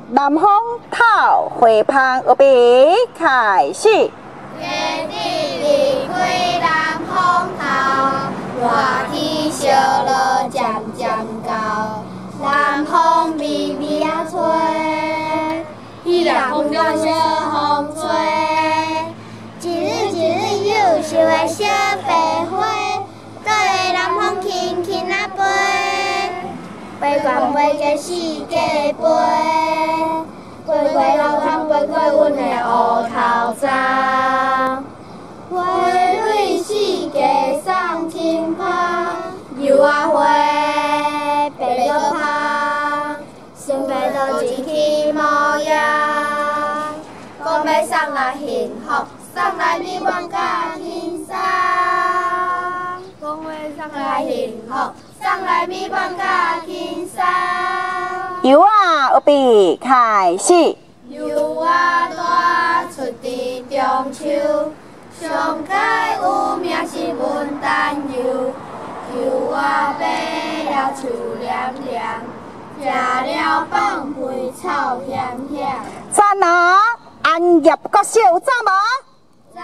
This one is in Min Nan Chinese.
南風透花芳，預備開始。天地離開南風頭，熱天燒落漸漸到，南風微微仔吹，彼南風中小風吹，一蕊一蕊幼秀的小白花，綴南風輕輕仔飛，飛懸飛過四界飛，飛過老空，飛過阮的烏頭鬃。花蕊四界送清芳，柚仔花白閣芳，想欲倒一去模樣。講欲送來幸福，送來美滿佮輕鬆。講欲送來幸福，送來美滿佮輕鬆。柚仔，預備開始。柚仔大出佇中秋，上蓋有名是文旦柚。柚仔白了樹黏黏，食了放屁臭險險。讚啊！安業國小有讚無？讚。